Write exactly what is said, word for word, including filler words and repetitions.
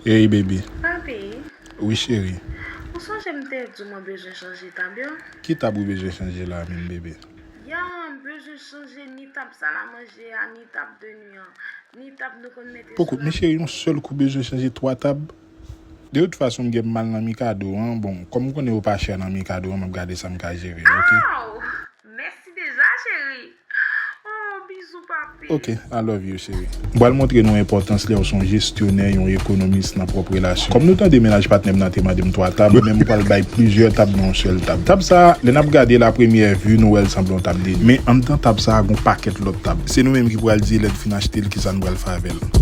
Hey baby. Papi, Wi cheri. Ou sonje m te di w mwen bezwen chanje tab yo? Ki tab ou bezwen chanje la menm bebe? Ya, m bezwen chanje ni tab sal a manje a, ni tab de nwi an, ni tab nou konn mete Poko, men cheri, yon sèl kou bezwen chanje twa tab. De tout fason, m gen mal nan Mikado an. Bon, kòm m konnen yo pa chè nan Mikado an, m ap gade sa m ka jere, ok? Aw! Mèsi deja, cheri. Oh, bizou, papi. Ok, I love you, cheri. M pral montre nou enpòtans lè w se yon jestyonè, yon ekonomis nan pwòp relasyon. Kòm nou tande mennaj patnè m nan te mande m twa tab, mwen menm m pral bay plizyè tab nan yon sèl tab. Tab sa, lè n ap gade l a premyè vi, nou wè l sanble yon tab de nwi. Men anndan tab sa, gon pakèt lòt tab. Se nou menm ki pral di lè n fin achte l kisa n pral fè avè l.